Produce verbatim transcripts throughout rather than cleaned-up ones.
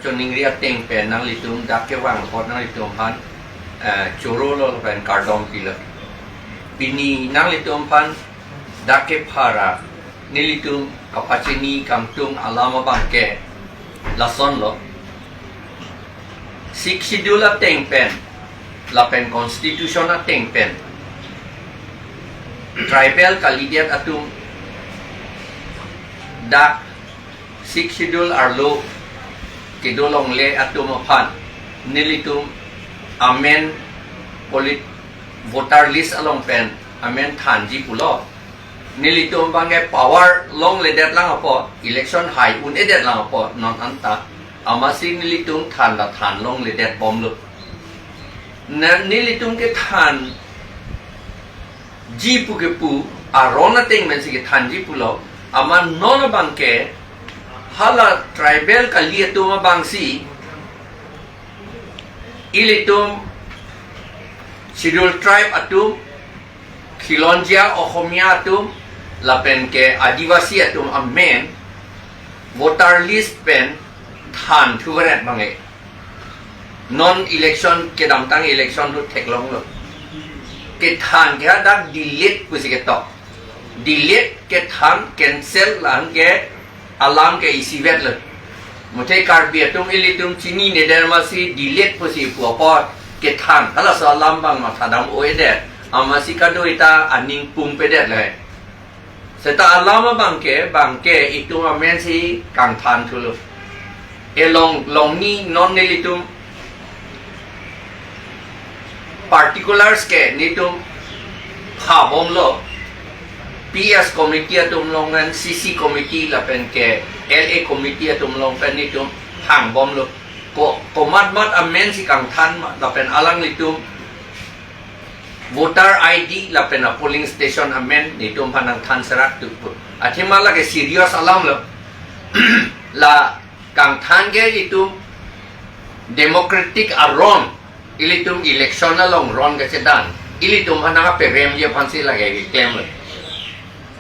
Choningri ateng pen nanglitum dak kevang apot nanglitum aphan, eh, choro lo lapen kardom pilo. Pini nanglitum aphan dak kephara nelitum kapachini kangtung alam abang ke lason lo. Sixth Schedule ateng pen lapen Constitution ateng pen tribal kalidet atum dak Sixth Schedule arlo kedo longle atum aphan nelitum amen polit voter list along pen amen thanji pulo. Nelitum abang ke power longledet lang apot, election hai un-edet lang apot non anta, amatsi nelitum than ta than longledet bomlo. Na nelitum kethan ji pu kepu aron ateng pensi kethanji pulo. Amat non abang ke hala tribal kali atum abangsi ilitum Schedule Tribe atum, Khilonjia Ohomia atum lapen ke Adivasi atum amen voter list pen than thuvaret abang ke non election kedamtang election ahut theklonglo. Kethan ke hadak delete pusi ketok. Delete, kethan, cancel, lapen ke alam ke isivet lo. Muthe Karbi atum ilitum chinine der amatsi delete pusi pu apot kethan. Halaso alam abang mathadam un-edet. Amatsi kadokave ta aning pumpedet le. Seta alam abang ke, abang ke itum amensi kangthan thulo. Elong longni non nelitum particulars ke netum phabomlo, P S committee atum along pen, C C committee lapen ke L A committee atum along pen netum hangbomlo. Ko, komat mat amensi kangthan ma, lapen alanglitum voter I D lapen a polling station amen netum aphan nangthan serak tu pu. Athema lake serious alam lo. La kangthan ke itum democratic aron, ilitum election along ron kachedan, ilitum aphan nangperemji aphansi lake keklem lo.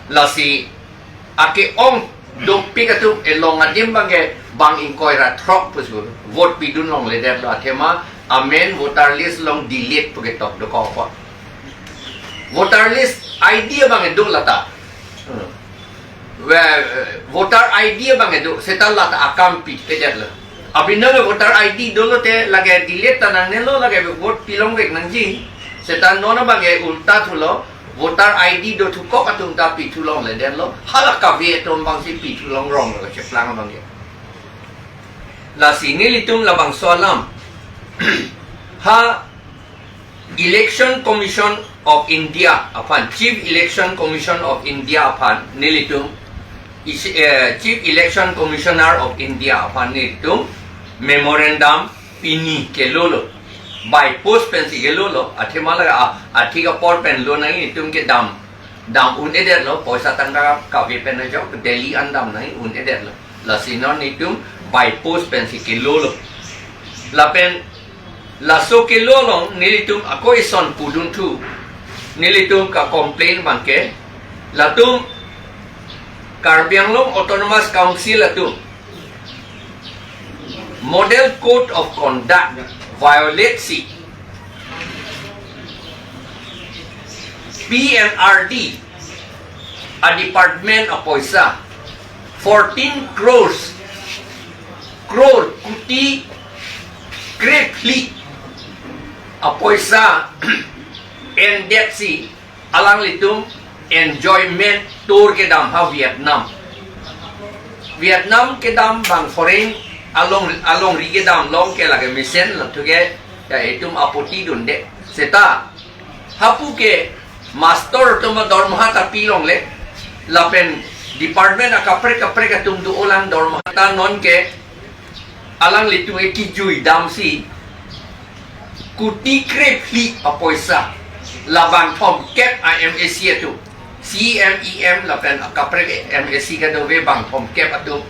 Lasi ake-ong dopik atum elong adim abang ke bang ingkoi ra throk pusi vote pidun longledetlo, athema amen voter list along delete pu ketok dokok apot. Voter list I D abang ke do lata. Hmm. Well, eh, voter I D abang ke do, seta lata akam pipedetlo. Abinong ke voter I D dolo te lake delete ta nangnelo, lake vote pilongvek nangji. Seta non abang ke ulta thulo, voter I D dothukok atum ta pithu longledetlo, hala kave atum abangsi pithu longronglo kacheplang abang ke. Lasi nelitum labangso alam ha Election Commission of India aphan, Chief Election Commission of India aphan nelitum isi, eh, Chief Election Commissioner of India aphan nelitum memorandum pini kelolo, by post pensi kelolo, athema lake a, athik apor pen lo nangji, netum kedam, dam un-edetlo, poisa tangka kave pen ajok, Delhi an dam nangji un-edetlo. Lasi non netum by post pensi kelolo. Lapen laso kelo along nelitum ako ison pudun thu, nelitum kacomplain abang ke, latum Karbi Anglong Autonomous Council atum Model Code of Conduct violate si P N R D a department apoisa fourteen crores, crore, kuti krephli apoisa endetsi alanglitum enjoyment tour kedam ha Vietnam. Vietnam kedam abang foreign along, alongri kedam along ke lake mesen, latum ke ya itum apoti dunde. Seta hapu ke master atum dormoha ta pilongle, lapen department akaprek kaprek atum do-olang dormoha ta non ke alanglitum ke kijui damsi kuti krephli apoisa la bangthomkep a M A C atum, C E M, E M lapen akaprek M A C kadokave bangthomkep atum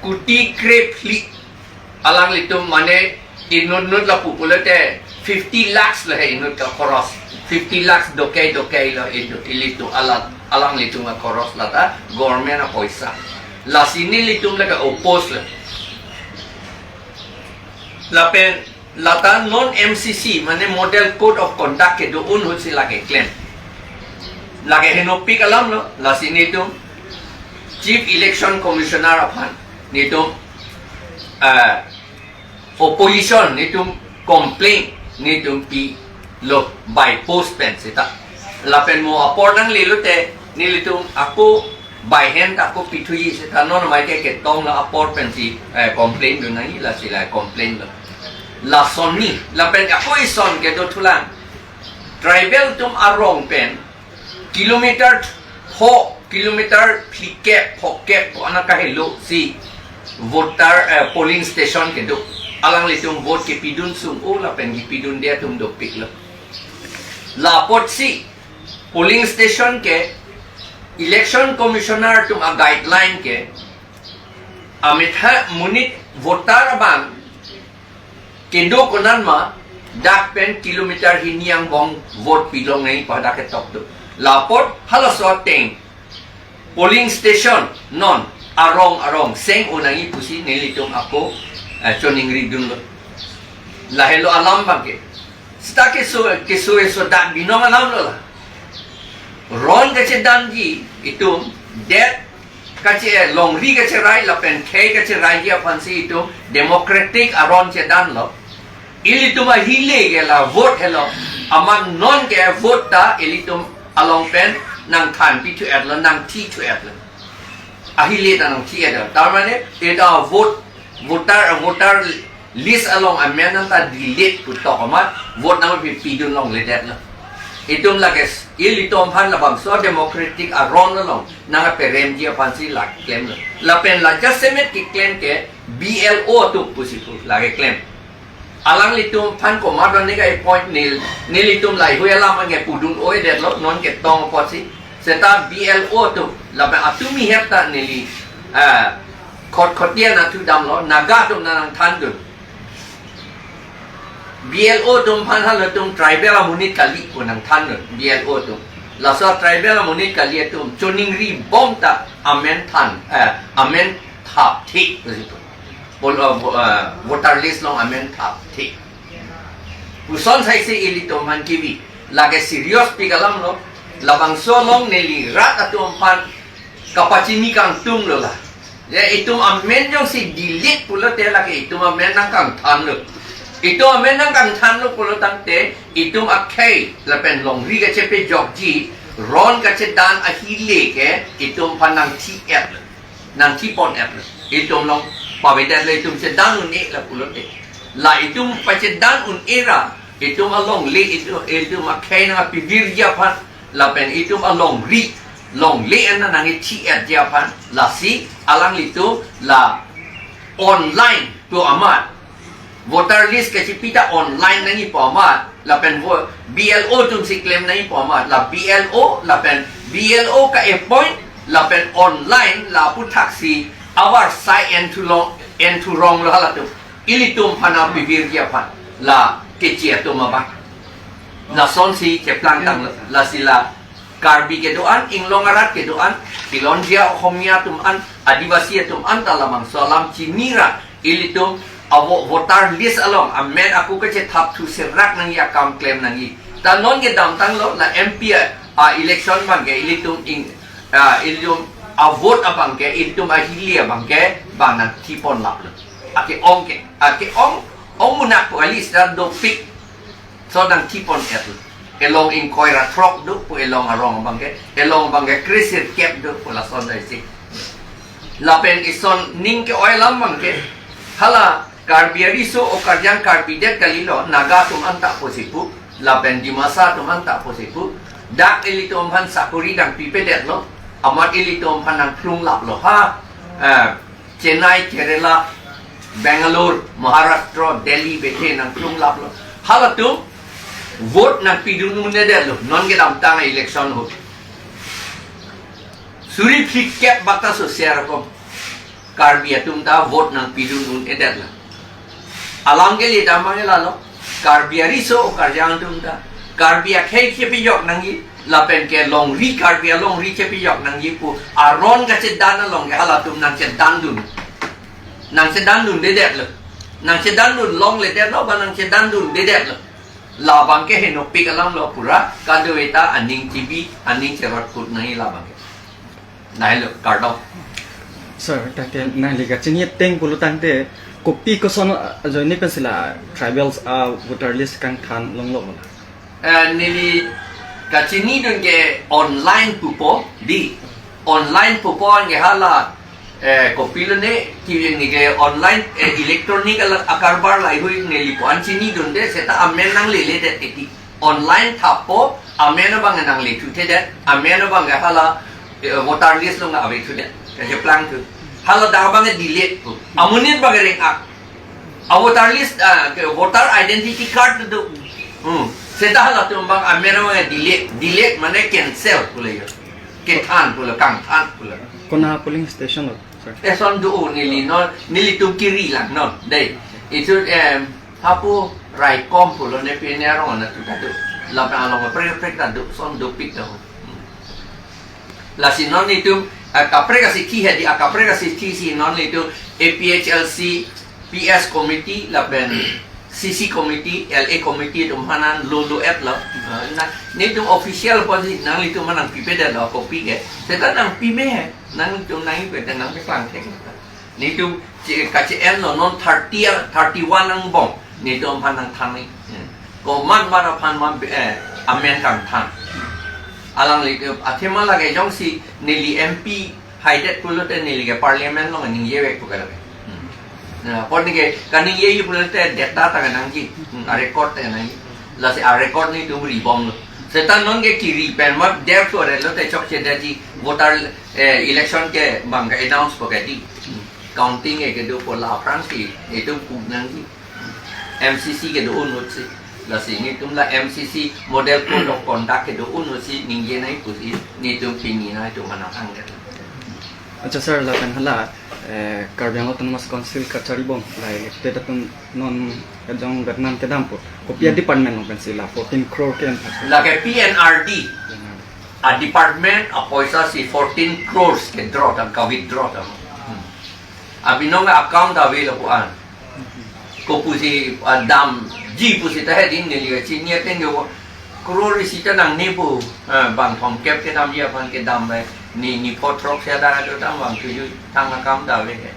kuti krephli alanglitum mane inut nut lapu pulote fifty lakhs lahe inut kakhoros. Fifty lakhs dokai dokai lo inut ilitum alang, alanglitum kakhoros lata government apoisa. Lasi nelitum lake oppose lo. Lapen lata non M C C, mane Model Code of Conduct kedo-un ahut si lake klem. Lake henopik alam lo, lasi netum Chief Election Commissioner aphan, netum, eh, opposition, netum complaint, netum pilo by post pen seta. Lapen mo apor nangle lote, nelitum ako by hand ako pithuji seta, non amai ke ketong lo apor pensi, eh, complaint dun nangji, lasi la complaint lo. Lason ni, lapen ako ison kedo thulang. Tribal atum arong pen kilometer pho, kilometer phlikep, phokep ko ana kahelo si voter, eh, polling station kedo. Alanglitum vote kepidun sung-o lapen kepidunde atum dopik lo. La apotsi polling station ke Election Commissioner atum a guideline ke ametha monit voter abang kedo konat ma, dak pen kilometer hini angbong vote pilong nangji pu dak ketok do. La apot halaso ateng polling station non arong arong seng-o nangji pusi nelitum ako, eh, choningri dunlo. Lahelo alam abangke. Seta keso, keso eso dak binong alam lo la. Ron kachedanji itum, det kache, longri kacherai lapen khei kacheraiji aphansi itum democratic aron chedan lo. Ilitum ahile ke la vote helo. Amat non ke vote ta ilitum along pen nangthan pithu-et lo, nangthi thu-et lo. Ahile ta nangthi-et lo. Tar mane eta vote, voter, voter list along amen nangta delete pu tok amat vote nangpi, pidun longledet lo. Itum lake s-, ilitum aphan labangso democratic aron along nangperemji aphansi la klem lo. Lapen la jasemet keklem ke B L O atum pusi pu lake klem. Alanglitum aphan komat ane ka-appoint nel, nelitum lahei alam ange pudun-o-edet lo, non ketong apotsi. Seta B L O atum, lapen atum ihep ta neli, ah, khot khotia nathu damlo, Naga atum nangthandun. B L O atum aphan halatum tribal amonit kali pu nangthandun, B L O atum. Laso tribal amonit kali atum choningri bom ta amen than, eh, amen thapthe pusi pu. Pol-, eh, vo-, eh, voter list along amen thapthe. Puson saisi ilitum aphan kibi. Lake serious pik alam lo. Labangso along neli rat atum aphan kapachini kangtung lo la. Ya, itum amen jongsi delete pulote lake itum amen nangkangthan lo. Itum amen nangkangthan lo pulo tangte itum akhei lapen longri kachepejokji, ron kachedan ahile ke itum aphan nangthi-et lo. Nangthipon-et lo. Itum along pavedet lo, itum chedan un-e la pulote. La itum pachedan un-e ra, itum alongle, itum, itum akhei nangpivirji aphan, lapen itum alongri, longle an nangthi-etji aphan, lasi alanglitum la online pu amat voter list kachepi ta online nangji pu amat, lapen vo-, B L O atum si klem nangji pu amat, la B L O, lapen B L O ka-appoint, lapen online la aputhaksi avarsai enthu long, enthu rong lo halatum. Ilitum aphan nangpivirji aphan, la kechi atum abang. Lasonsi cheplangtang lo, lasi la Karbi kedo-an, inglong arat kedo-an, Khilonjia Ohomia atum an, Adivasi atum an ta labangso alam chini ra, ilitum avo voter list along amen ako kachethap thu serak nangji akam klem nangji. Ta non kedamtang lo la M P a, a election abangke ilitum ing, a, ilitum avote abangke, ilitum ahile abangke bang nangthipon lap lo. Ake-ong ke, ake-ong, ong munak pu kali seta dopik. So nangthipon-et lo. Elong ingkoi ra throk do pu elong arong abangke. Elong abangke kre sirkep do pu lason dai si. Lapen ison ning ke-oi alam abangke. Hala Karbi ariso o karjang Karbi det kalilo, Naga atum anta pusi pu. Lapen Dimasa atum anta pusi pu. Dak ilitum aphan sakori nangpipedet lo. Amat ilitum aphan nangplung lap lo ha. Eh, Chennai, Kerala, Bangalore, Maharashtra, Delhi, bethe nangplung lap lo. Halatum vote nangpidun un-edet lo, non kedamtang election ahut. Suri phlikep bata so share ko Karbi atum ta vote nangpidun un-edet lo. Alam ke le damang lalo. Karbi ariso o karjang atum ta. Karbi akhei chepejok nangji, lapen ke longri Karbi alongri chepejok nangji pu aron kachedan along ke halatum nangchedandun. Nangchedandundedet lo. Nangchedandun longledetlo, ba nangchedandundedet lo. Labang ke henopik alam lo pura, kadokave ta aning chibi, aning cherot kut nangji labang ke. Lahelo, kardom. Sir, tangte nangli kachini ateng pulo tangte, kopi koson ajoine pensi la tribals a voter list kangthan longlo? Eh, neli kachinidun ke online pupo, dei. Online pupo anke hala, eh, kopilo ne, ki neli ke online, eh, electronic ala akarbar laheihui neli pu-an chinidunde, seta amen nangleledet titi. Online thappo, amen abang nanglethuthedet, amen abang ke hala, eh, voter list along avethudet. Kacheplangthu. Hala dak abang ke delete pu. Amonit abang ke reng-ak. A voter list, ah, ke voter identity card do. Hmm. Seta halatum abang amen abang delete, delete mane cancel pulo yo. Kethan pulo, kangthan pulo. Kona polling station lo, sir? Station do neli non, nelitum kiri lang non. Dei. Itu, em, hapu raikom pulo ne pine arong na tu kado. Lapen along prek prek kado, son dopik do. Hmm. Lasi non itum, eh, kaprek asithi hedi, akaprek asithi si non itum A P H L C, P S committee, lapen C C committee, L A committee atum aphan nanglo-lo-etlo. Eh, na, netum official apotsi nanglitum aphan nangpipedetlo, kopi ke. Seta nangpime he, nanglitum nangpipede nangpeklang thek. Netum che-, kache-enlo non thirty, thirty-one angbong. Netum aphan nangthanji. Hmm. Komat mar aphan ma, eh, amen kangthan. Alanglitum, athema lake jongsi neli M P haidet pulote neli ke parliament along ningje vek pu kalake. Hmm. Na, apot neli ke kaningjeji pulote data ta kenangji. Hmm, a record ta kenangji. Lasi a record netum ribomlo. Seta non ke kiri pen ma der tu are lote chokchedetji voter, eh, election ke bang ke announce po ke dei. Hmm. Counting ke kedo po la aphrangsi, itum pu nangji. M C C kedo unutsi. Lasi netum la M C C model code of conduct kedo unutsi ningje nangji pusi netum pini nangtum aphan nangthan ke. Acha sir, lapen hala, eh, Karbi Anglong Autonomous Council kachari bom, la elected atum non kejong Vietnam kedam po. Kopi a Hmm. department along pensi la fourteen crore ke-en? Lake P N R D. A department apoisa si fourteen crores ke-draw tang, ka-withdraw tang. Hmm. Abinong account ave lo pu-an. Kopusi, ah, damji pusi ta hedi neli kachini ateng ke crore isi ta nangne pu, ah, bang thomkep kedamji aphan kedam bai. Ni, ni pho throk si ada ado dam bang tuju tang account ave he.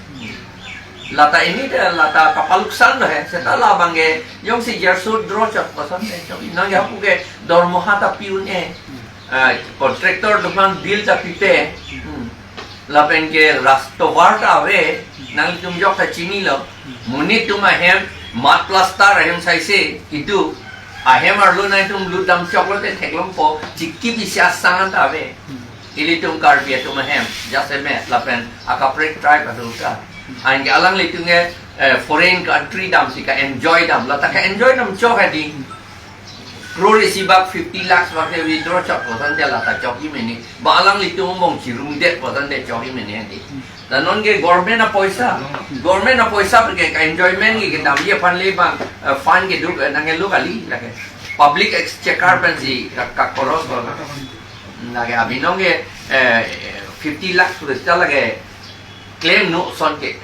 Lata ini de lata kapaluksan lo he. Seta labang ke jongsi jersut draw chot kosonte chot. Nang ya pu ke dormoha ta pi un-e. Ah, contractor atum aphan bill ta pipe. Hmm. Lapen ke ras tovar ta ave, nangtum jok ta chinilo. Monit atum ahem, mat plaster ahem saise, itum ahem arlo nangtum lut dam choklo te theklongpo, chiki bisa sang ta ave. Ilitum Karbi atum ahem, jasemet, lapen akaprek tribe atum ta. Anke alanglitum ke, eh, foreign country damsi ka-enjoy dam, lata ka-enjoy dam chok hedi. Crore isi bak fifty lakhs bak ke withdraw chot kosonte lata chokji mene. Ba alanglitum angbong chirumdet kosonte chokji mene hedi. La non ke government apoisa. Government apoisa pen ke ka-enjoyment ke kedamji aphan le bang, eh, fund kedo, eh, nangkelo kali lake. Public exchequer pensi ka, ka-cross ko. Lake abinong ke, eh, fifty lakhs rupiah lake claim no son ke.